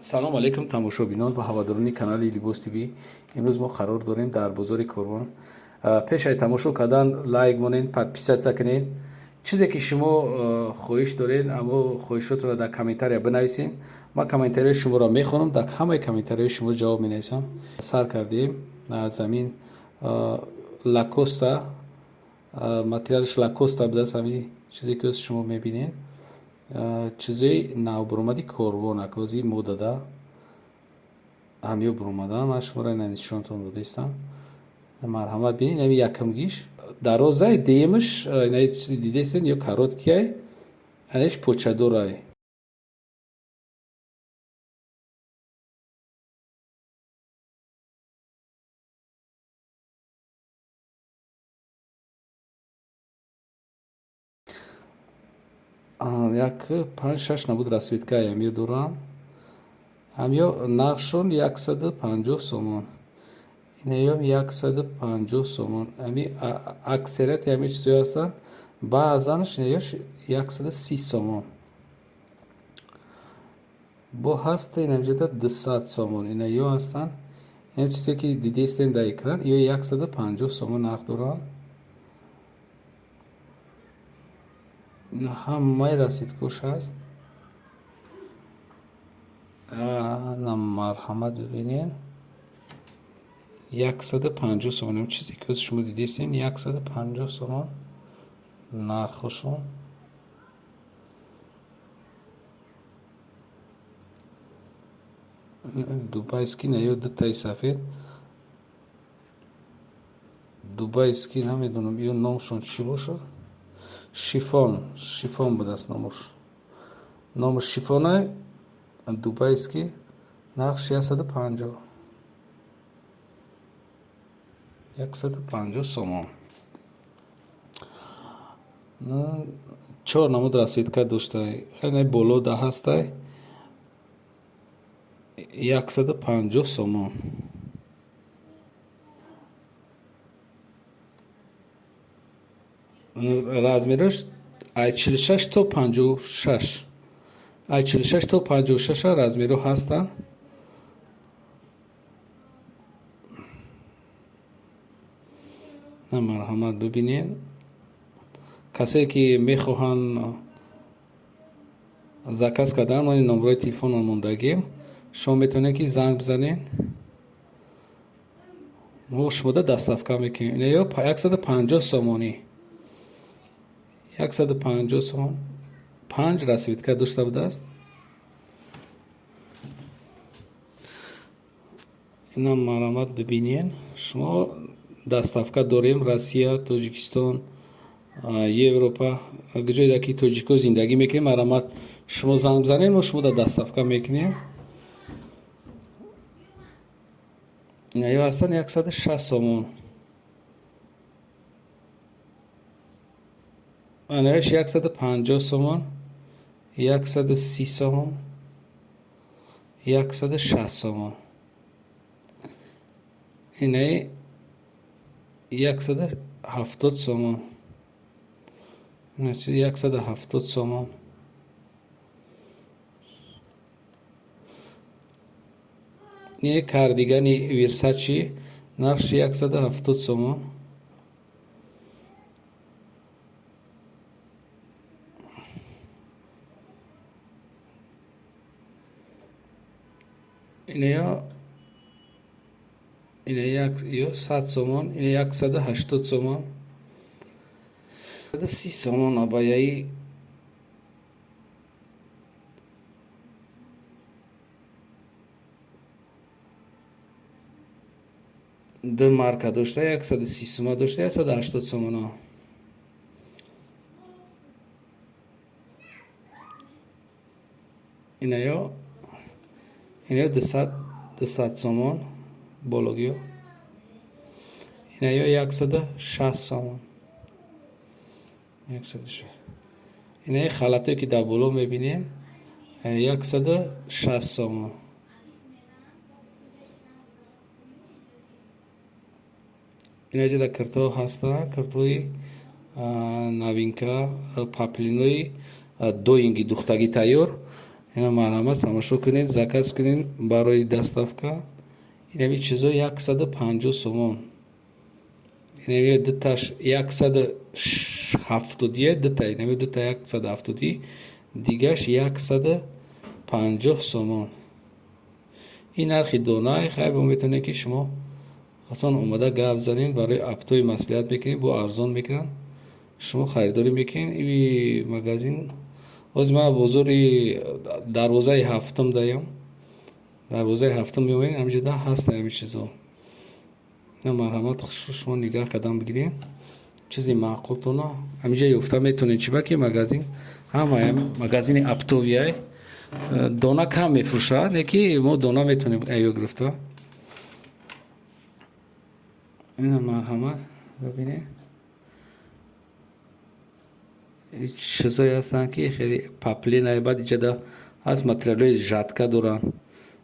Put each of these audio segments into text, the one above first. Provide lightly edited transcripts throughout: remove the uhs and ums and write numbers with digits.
Салом алейкум, тамошобинон ва ҳавадорони канали Либос ТВ. Имрӯз мо қарор дорем дар бозори Корвон. Пешаи тамошо кардан лайк монед, подписаться кунед. Чизе ки шумо хоҳиш доред, аммо хоҳишотонро дар комментария бинависед. Ман комментарияи шуморо мехонам, дар ҳамаи комментарияи шумо ҷавоб менависам. Сар кардем аз замин Лакоста, материалаш Лакоста будааст. Ҳамин чизе ки шумо мебинед, чизои навбуромади Корвон, акози модада ҳамё буромадан. Ман шуморо ина нишонтон додаистам, марҳамат бинед. Инами якамгиш дарозай, дуюмаш ина чизи дидестен ё короткий ай, анаш почадорай. Як, панҷ, шаш набуд расцветка и ҳамё дорам. Ҳамё нархшон 150 сомон, инаём 150 сомон. Ҳами аксарияти ҳами чизҳое ҳастанд, баъзанаш инаёш 130 сомон бо ҳаст, инамҷода 200 сомон инаё ҳастанд. Ин чизе ки дидестем дар экран, ё 150 сомон нарх доранд. Ҳамаи расцветка ш ҳаст, марҳамат бибинед. 150 сомон, чизе ки шумо дидестем, 150 сомон нархошон. Дубайский наё дутаи сафед дубайский, намедонам, ё номшон чӣ бошад. Шифон, шифон будааст номаш, номаш шифонай дубайский, нархш 150, 150 сомон. Чор намуд расцветка доштай, хеле боло да ҳастай, 150 сомон. Размераш ай 46 то 56, ай 46 то 56 размеро ҳастанд. Марҳамат бибинед. Касое ки мехоҳанд заказ кардан, мо номерои телефонро мондагем, шумо метавонед ки занг бизанед, мо шумода доставка мекунем. Инаё 150 сомонӣ, 150 сомон, панҷ расцветка дошта будааст. Инам марҳамат бибинед. Шумо доставка дорем Россия, Тоҷикистон, Европа, ҷое ки тоҷико зиндагӣ мекунем. Марҳамат, шумо занг бизанед, мо шумода доставка мекунем. Инаё ҳастанд 160 сомон, анаёш 150 сомон, 130 сомон, 160 сомон, инаи 170 сомон, 170 сомон. Ин кардигани Версачи, нархш 170 сомон. Инаё, ина як ё 100 сомон, ина 180 сомон, 30 сомон. Абаяи ду марка дошта, 130 сома дошта, 180 сомона. Инаё, инаё 200, 200 сомон бологиё, инаё 160 сомон, 160. Инаи халатое ки дар боло мебинем, 160 сомон. Инаҷода киртҳо ҳастанд, киртҳои новинка, паплинои доинги духтагӣ тайёр. Ина марҳамат, тамошо кунед, заказ кунед барои доставка. Инами чизо 150 сомон. Инами дуташ 170, дута, инами дута 170, дигаш 150 сомон. Ин нархи донай. Хай, бо метавонед, ки шумо худтон омада гап занед, барои оптовый маслиҳат мекунед, бо арзон мекунанд, шумо харидорӣ мекунед. И магазин ҳозир ман бозори дарвозаи ҳафтум даём, дарвозаи ҳафтум меоед, ҳаминҷода ҳаст ҳамин чизо. На, марҳамат, шумо нигаҳ кардан бигиред, чизи маъқултона ҳаминҷа ёфта метавонед. Чиба ки магазин ҳама магазини оптовый ай, дона кам мефурӯшад, не ки мо дона метавонем айё гирифта. Ина, марҳамат, бибинед, чизое ҳастанд, ки хеле поплинай. Баъд иҷада ҳаст, материалҳои жатка доранд,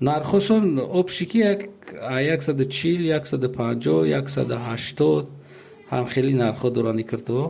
нархҳошон общий ки 140, 150, 180 ҳам хеле нархҳо доранд. Икртоҳо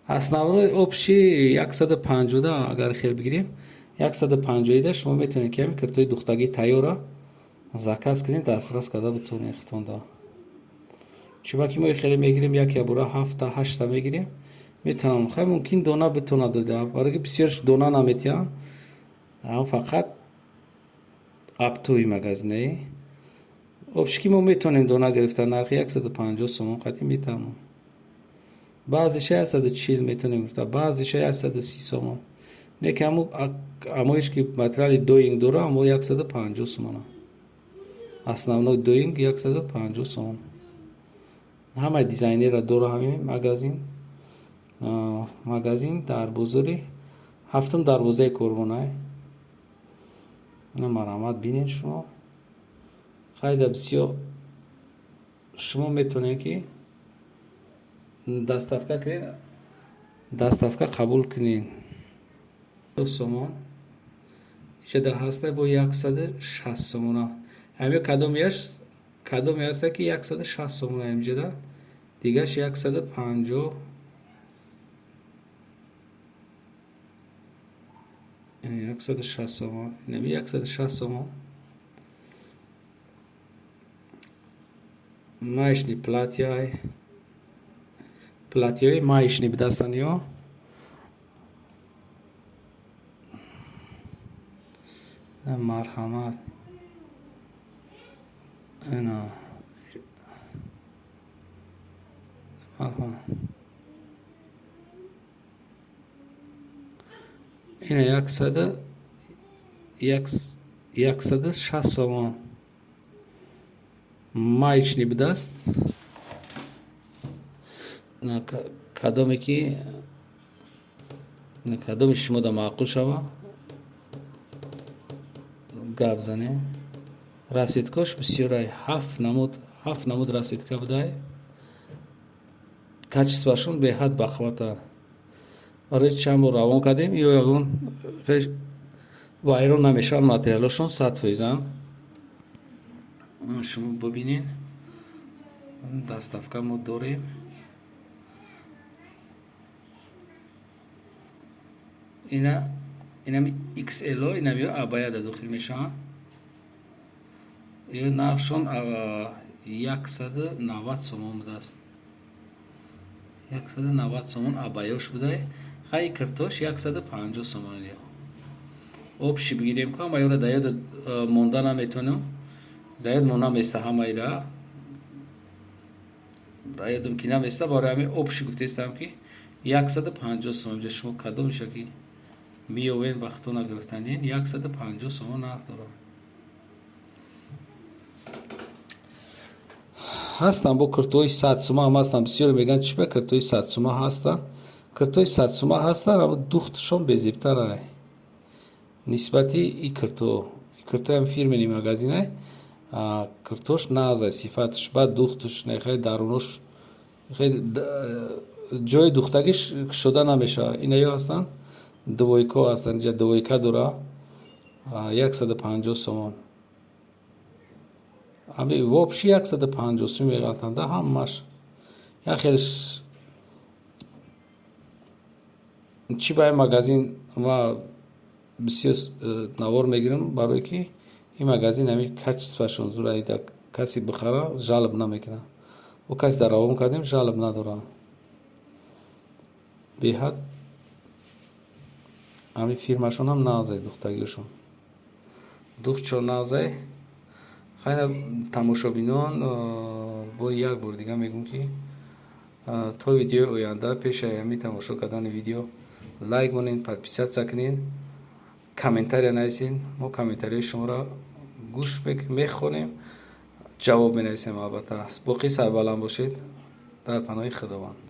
основной общий 150-да. Агар хел бигирем, 150-да шумо метавонед, ки ҳамин киртои духтагӣ тайёра заказ кунед, дастрас карда битавонед худтонда. Чиба ки мо хеле мегирем, як ябора ҳафта, ҳашта мегирем, метавонам. Хай, мумкин дона битавонад дода, барои ки бисёр дона наметиҳанд, фақат оптовый магазинаи. Общий ки мо метавонем дона гирифта, нархи 150 сомон қатъи метавонам, баъзеша 140 метавонем гирифта, баъзеша 130 сомон. Не ки амоиш ки материали доинг дора, амо 150 сомона. Основной доинг 150 сомон. Ҳамаи дизайнера дора ҳамин магазин. Магазин дар бозори ҳафтум, дарвозаи Корвонай. Марҳамат, бинед шумо. Хайда, бисёр шумо метавонед, ки доставка кунед, доставка қабул кунед. Сомон ишада ҳаста, бо 160 сомона. Ҳамё кадомияш, кадоме ҳаста, ки 160 сомона инҷода, дигаш 150, 160 сомон, инами 160 сомон. Маечный платья, платья ҳои маечный бидастан ё марҳамат. Ина, марҳамат, ина 160 сомон маечный бидаст. Кадоме ки, кадоме шумода маъқул шава, гап занед. Расцветка ш бисёрай, ҳафт намуд, ҳафт намуд расцветка будай. Качество шон беҳад бақуввата. Барои чанд бор равон кардем, ё ягон вайрон намешаванд, материалошон 100%-анд. Шумо бибинед, доставка мо дорем. Ина, инами XL, инами абаяда дохил мешаванд. Ё нархшон 190 сомон будааст, 190 сомон абаёш будай. Хай, киртош 150 сомон. Общий бигирем ку, ҳамаёра да ёд монда наметавонам, да ёд мо наместа, ҳамаира да ёдам ки наместа. Барои ҳамин общий гуфтаистам, ки 150 сомон. Шумо кадомиша ки меёвен, вақтона гирифтанин, 150 сомон нарх дорад. Ҳастанд бо киртои 100 сума ҳам ҳастанд. Бисёре мегӯянд, чӣ ба киртои 100 сума ҳастанд? Киртои 100 сума ҳастанд, аммо духтшон безебтарай нисбати и кирто. Киртоам фирменный магазинай, киртош нағзай, сифатш, баъд духтш нехай, дарунош ҷои духтагиш кушода намешавад. Инаё ҳастанд, двойка ҳастанд, инҷа двойка дора, 150 сомон. Ҳами вообще 150 сум меғалтанда ҳамаш. Як хел чӣ ба ин магазин ва Бисёр навор мегирам, барое ки ин магазин ҳами качествашон зура, касе бихара, жалоба намекунад. Бо касе дар равон кардем, жалоба надорам. Беҳад ҳамин фирмашон ҳам нағзай, духтагиашон, духчо нағзай. Хайна, тамошобинон, бо як бор дига мегӯм, ки то видеои оянда. Пешаи ҳамин тамошо кардани видео лайк монед, подписаться кунед, комментария нависед. Мо комментарияи шуморо гӯш мехонем, ҷавоб менависем, албатта. Боқӣ сарбаланд бошед, дар паноҳи Худованд.